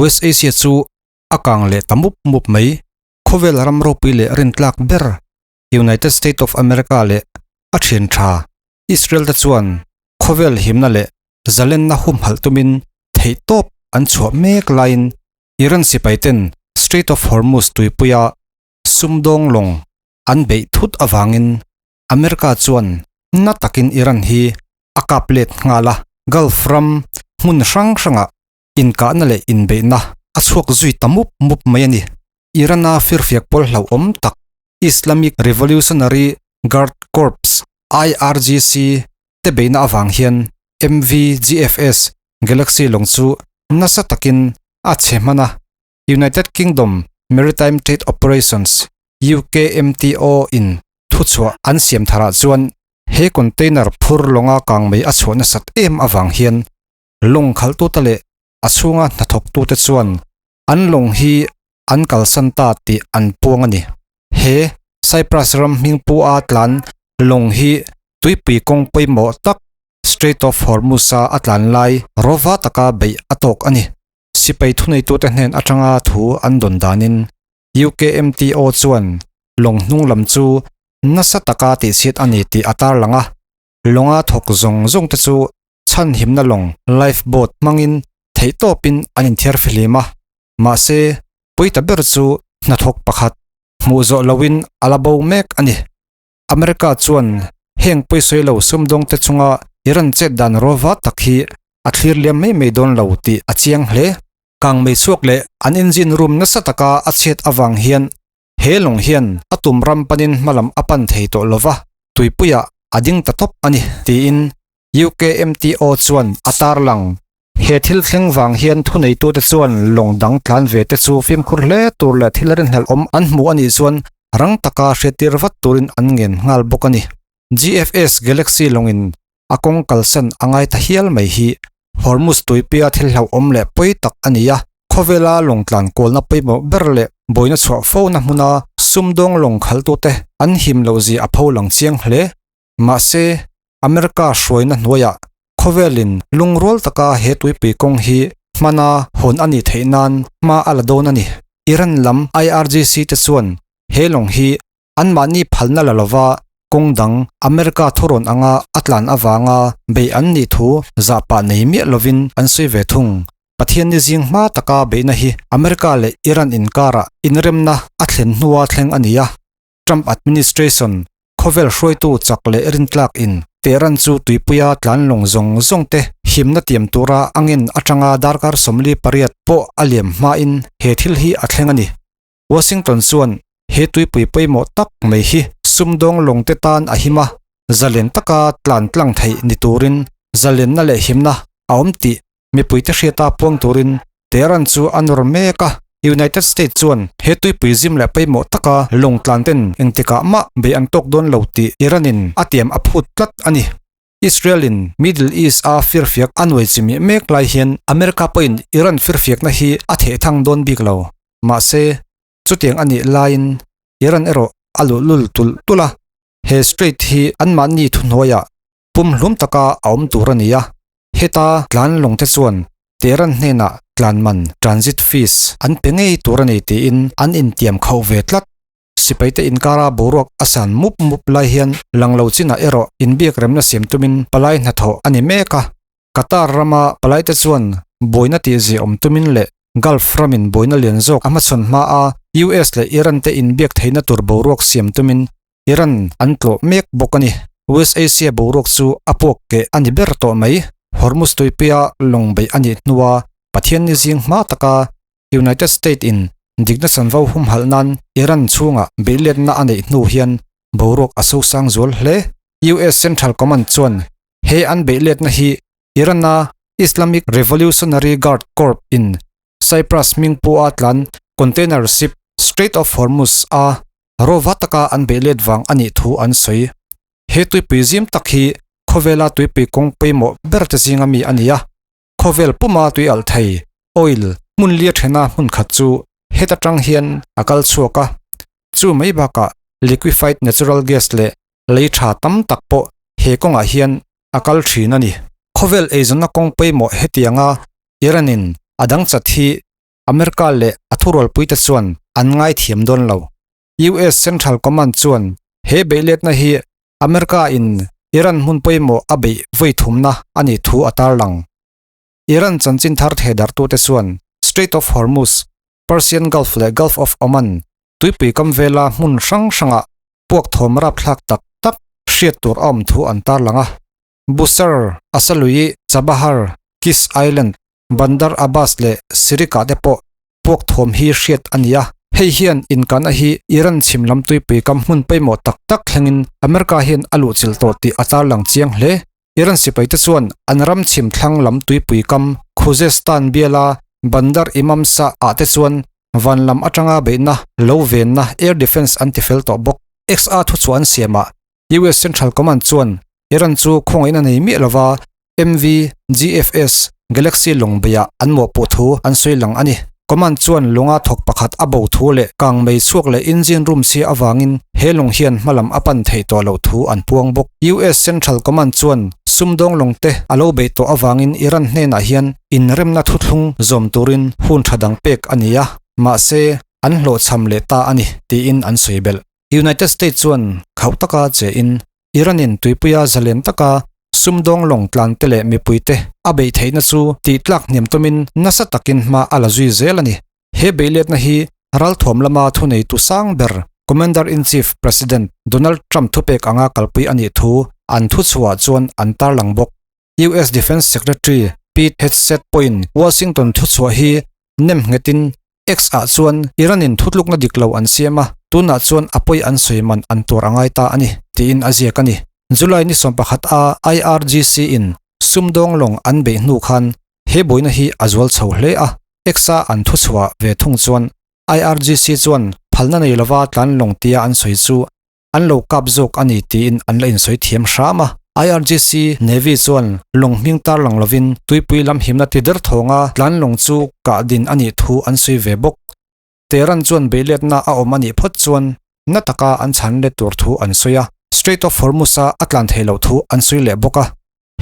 West Asia chu a kang leh ta mup mup mai. Khawvel ram ropui leh rintlak ber United State of America leh a thian tha Israel te chuan khawvel himna leh zalenna humhalh tumin theihtawp an chhuah mek laiin Iran sipai ten Strait of Hormuz tuipuia sumdawng lawng an beih thut avangin America chuan na takin Iran hi a kap let nghal a, Gulf ram hmun hrang hrangah inkahna leh inbeihna a chhuak zui ta mup mup mai a ni. Iran-a firfiak pawl hlauhawm tak Islamic Revolutionary Guard Corps, IRGC, te beihna avang hian MVGFS Galaxy lawng chu nasa takin a chhe hman a, United Kingdom Maritime Trade Operations, UKMTO, in thuchhuah an siam tharah chuan he container phur lawnga kangmei a chhuah nasat em avang hian lawng khalhtute leh a chhunga hnathawktute chuan an lawng hi an kalsan ta tih an puang a ni. He Cyprus ram hmingpu a tlan lawng hi tuipui kawng pawimawh tak Strait of Hormuz-a a tlan lai rawva taka beih a tawk a ni. Sipai thuneitute hnen atanga thu an dawn danin UKMTO chuan lawng hnung lam chu nasa taka tihchhiat a ni tih a tarlang a, lawnga thawk zawng zawng te chu chhanhimna lawng, life boat, hmangin theihtawpin an inthiar fihlim a, mahse puita ber chu hnathawk pakhat hmuh zawh loin a la bo mek a ni. America chuan heng pawisawi lo sumdawngte chunga Iran chet dan rawva tak hi a thlir liam mai mai dawn lo tih a chiang hle. Kangmei chhuak leh an engine room nasa taka a chhiat avang hian he lawng hian a tum ram panin hmalam a pan thei tawh lova, tuipuiah a ding ta tawp a ni, tiin UKMTO chuan a tarlang. He thil thleng vang hian thuneitute chuan lawng dang tlan ve te chu fimkhur hle tur leh thil rinhlelh awm an hmu a nih chuan rang taka hriattir vat turin an ngen nghal bawk a ni. GFS Galaxy lawngin a kawng kalsan a ngai ta hial mai hi Hormuz tuipia thil hlauhawm leh pawi tak a ni a, khawvela lawng tlan kualna pawimawh ber leh buaina chhuah fona hmuna sumdawng lawng khaltute an him loh zia a pho lang chiang hle. Mahse, America hruaina hnuaiah khawvelin lungrual taka he tuipui kawng hi hmana hawn a nih theih nan hma a la dawn a ni. Iran lam IRGC te chuan he lawng hi Anmahni phalna la lova kawng dang America thurawn anga a tlan avanga beih an nih thu zahpah nei miah lovin an sawi ve thung. Pathian ni zing hma taka beihna hi America leh Iran inkarah inremna a thlen hnua thleng a ni a. Trump administration khawvel hruaitu chak leh rintlak in Tehran chu tuipuia tlan lawng zawng zawng te himna tiam tura a ngen atanga darkar 48 pawh a liam hmain he thil hi a thleng a ni. Washington chuan he tuipui pawimawh tak mai hi sumdawng lawng te tan a him a, zalen taka tlan tlang theih ni turin zalenna leh himna a awm tih mipuite hriata puang turin Tehran chu a nawr mek a. United States chuan he tuipui zim leh pawimawh taka lawng tlan ten engtikah mah bei an tawk dawn lo tih Iran in a tiam a phut tlat a ni. Israel in Middle East a firfiak a nuai chimih mek lai hian America pawhin Iran firfiakna hi a thehthang dawn bik lo. Mahse, chutiang a nih laiin Iran erawh a luhlul tulh tulh a, he strait hi anmahni thuhnuaiah pumhlum taka a awm tur a ni a, heta tlan lawngte chuan Tehran hnenah tlan man, transit fees, an pe ngei tur a ni tiin an intiam khauh ve tlat. Sipaite inkara boruak a san mup mup lai hian lang lo chinah erawh inbiak remna siam tumin palai hnathawh a ni mek a, Qatar rama palaite chuan buaina tihzia awm tumin leh Gulf ramin buaina lian zawk a hmachhawn hma a US leh Iran te inbiak theihna tur boruak siam tumin Iran an tlawh mek bawk a ni. West Asia boruak chu a puak keh a ni ber tawh mai. Hormuz tuipia lawng beih a nih hnua Pathian ni zing hma taka United States in dikna chanvo humhalh nan Iran chhungah beihletna a neih hnu hian boruak a sosang zual hle. US Central Command chuan he an beihletna hi Iran-a Islamic Revolutionary Guard Corps in Cyprus hming pawha tlan container ship Strait of Hormuz a rawva taka an beih let vang a nih thu an sawi. He tuipui zim tak hi khawvela tuipui kawng pawimawh ber te zinga mi a ni a, khawvel puma tui alh thei, oil, hmun lia thena hmun khat chu heta tang hian a kal chhuak a, chu mai bakah liquefied natural gas leh lei tha tam tak pawh he kawngah hian a kal thin a ni. Khawvel eizawnna kawng pawimawh hetianga Iran-in a dang chat hi. America leh a thurualpuite chuan an ngaithiam dawn lo. US Central Command chuan he beihletna hi America in Iran hmun pawimawh a beih vawi thumna a nih thu a tarlang. Iran chanchin thar thehdarhtute chuan Strait of Hormuz, Persian Gulf leh Gulf of Oman tuipui kam vela hmun hrang hrangah puak thawm rapthlak tak tak hriat tur a awm thu an tarlang a. Bushehr, Asalui, Chabahar, Kish Island, Bandar Abbas leh Sirik-ah te pawh puak thawm hi hriat a ni a. Hei hian inkahna hi Iran chhim lam tuipui kam hmun pawimawh tak tak thlengin America hian a luhchilh tawh tih a tarlang chiang hle. Iran sipaite chuan an ram chhim thlang lam tuipui kam Khuzestan biala Bandar Imam Shah ah te chuan van lam atanga beihna lo venna air defence an tifel tawh bawk. XA thuchhuah an siamah US Central Command chuan Iran chu khawngaihna nei miah lova MV GFS Galaxy lawng beiah an mawhpuh thu an sawi lang a ni. Command chuan lawnga thawk pakhat a bo thu leh kang mei chhuak leh engine room chhia avangin he lawng hian hmalam a pan thei tawh loh thu an puang bawk. US Central Command chuan sumdawng lawng te a lo bei tawh avangin Iran hnenah hian inremna thuthlung zawm turin hun tha dang pek a ni a, mahse an hlawhchham leh ta a ni tiin an sawi belh. United States chuan khauh taka che in Iran-in tuipuia zalen taka sumdawng lawng tlan te leh mipuite a beih theihna chu tih tlak hniam tumin nasa takin hma a la zui zel a ni. He beihletna hi ralthuam lama thuneitu sang ber Commander-in-Chief President Donald Trump thupek anga kalpui a nih thu an thuchhuah chuan an tarlang bawk. US Defense Secretary Pete Hegseth pawhin Washington thuchhuah hi nem nghetin X ah chuan Iran-in thutlukna dik lo an siam a, tunah chuan a pawi an sawi man an tuar a ngai ta a ni, tiin a ziak a ni. July ni 11 a IRGC in sumdawng lawng an beih hnu khan he buaina hi a zual chho hle a, X a an thuchhuah ve thung chuan IRGC chuan phalna nei lova tlan lawng tia an sawi chu an lo kap zawk a ni tiin an la insawi thiam hram a. IRGC Navy chuan lawng hming tarlang lovin tuipui lam himna ti der thawnga tlan lawng chu kah din a nih thu an sawi ve bawk. Tehran chuan beihletna a awm a nih phawt chuan na taka an chhan let tur thu an sawi a, Strait of Hormuz-a a tlan theih loh thu an sawi leh bawk a.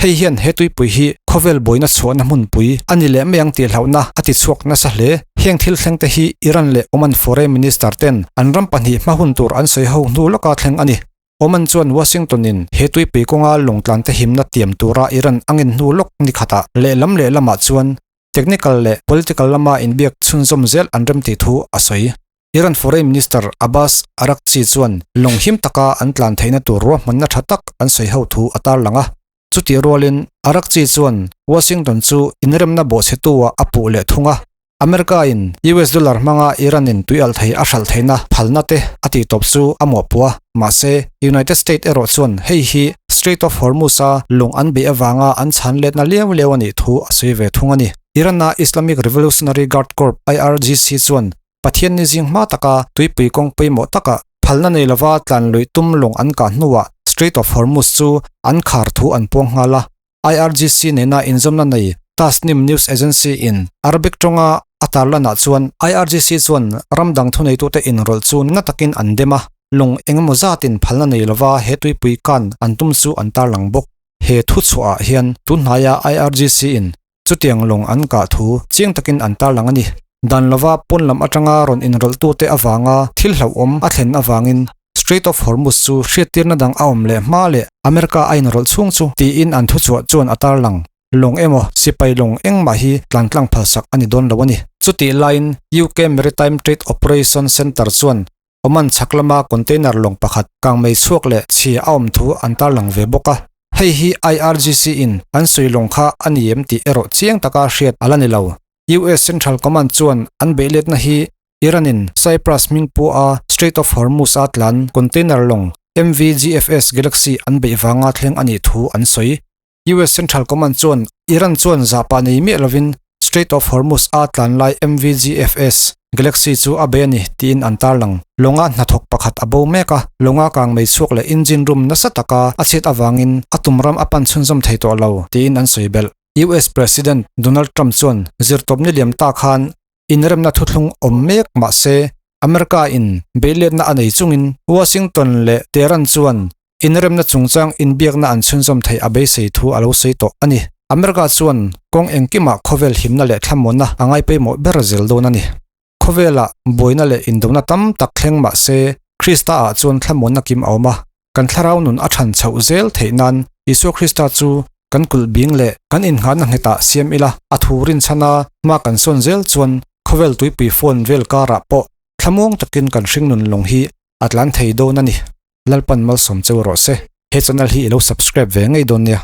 Hei hian he tuipui hi khawvel buaina chhuahna hmunpui a ni leh mai ang tih hlauhna a ti chhuak nasa hle. Heng thil thleng te hi Iran leh Oman Foreign Minister ten an ram pahnih hma hun tur an sawi ho hnu lawka thleng a ni. Oman chuan Washington in he tuipui kawnga lawngtlan te himna tiam tura Iran a ngen hnu lawk ni khatah lehlam lehlamah chuan technical leh political lama inbiak chhunzawm zel an remtih thu a sawi. Iran Foreign Minister Abbas Araghchi chuan lawng him taka an tlan theihna tur ruahmanna tha tak an sawi ho thu a tarlang a. Chutih rualin Araghchi chuan Washington chu inremna bawhchhetu-ah a puh leh thung a. America-in US dollar hmanga Iran-in tuialhthei a hralh theihna phalna te a tihtawp chu a mawhpuh a. Mahse, United States erawh chuan hei hi Strait of Hormuz-a lawng an beih avanga an chhan letna liau liau a nih thu a sawi ve thung a ni. Iran-a Islamic Revolutionary Guard Corps, IRGC, chuan Pathian ni zing hma taka tuipui kawng pawimawh takah phalna nei lova tlan luih tum lawng an kah hnuah Strait of Hormuz chu an khar thu an puang nghal a. IRGC nena inzawmna nei Tasnim News Agency in Arabic tawnga a tarlanah chuan IRGC chuan ram dang thuneitute inrawlh chu na takin an dem a, lawng engemaw zatin phalna nei lova he tuipui kan an tum chu an tarlang bawk. He thuchhuahah hian tunhnaia IRGC in Chutiang lawng an kah thu chiang takin an tarlang a ni. Dan lova pawn lam atanga rawn inrawlhtute avanga thil hlauhawm a thlen avangin Strait of Hormuz chu hriattirna dang a awm leh hma leh America a inrawlh chhung chu tiin an thuchhuah chuan a tarlang. Lawng emaw sipai lawng engmah hi tlantlang phalsak a ni dawn lo a ni. Chutih laiin UK Maritime Trade Operation Centre chuan Oman chhak lama container lawng pakhat kangmei chhuak leh chhia a awm thu an tarlang ve bawk a. Hei hi IRGC in an sawi lawng kha a ni em tih erawh chiang taka hriat a la ni lo. US Central Command chuan an beihletna hi Iran in Cyprus hming pu a Strait of Hormuz a tlan container lawng MV GFS Galaxy an beih vanga thleng a nih thu an sawi. US Central Command chuan Iran chuan zahpah nei miah lovin Strait of Hormuz a tlan lai MV GFS Galaxy chu a bei a ni tiin an tarlang. Lawnga hnathawk pakhat a bo mek a, lawnga kang mei chhuak leh engine room nasa taka a chhiat avangin a tum ram a pan chhunzawm thei tawh lo tiin an sawi belh. US President Donald Trump chuan zirtawpni liam ta khan inremna thuthlung awm mek mah se America in beihletna a nei chungin Washington leh Tehran chuan inremna chungchang inbiakna an chhunzawm theih a beisei thu a lo sawi tawh a ni. America chuan kawng engkimah khawvel himna leh thlamuanna a ngai pawimawh ber zel dawn a ni. Khawvelah buaina leh indona tam tak thleng mah se, Krista-ah chuan thlamuanna kim a awm a. Kan thlarau nun a than chhoh zel theih nan Isua Krista chu kan kulh bing leh kan inngahna nghetah siam ila, a thu rinchhana hma kan sawn zel chuan khawvel tuipui phone vel karah pawh thlamuang takin kan hringnun lawng hi a tlan thei dawn a ni. Lalpan malsawm cheu rawh se. He channel hi i lo subscribe ve ngei dawn nia.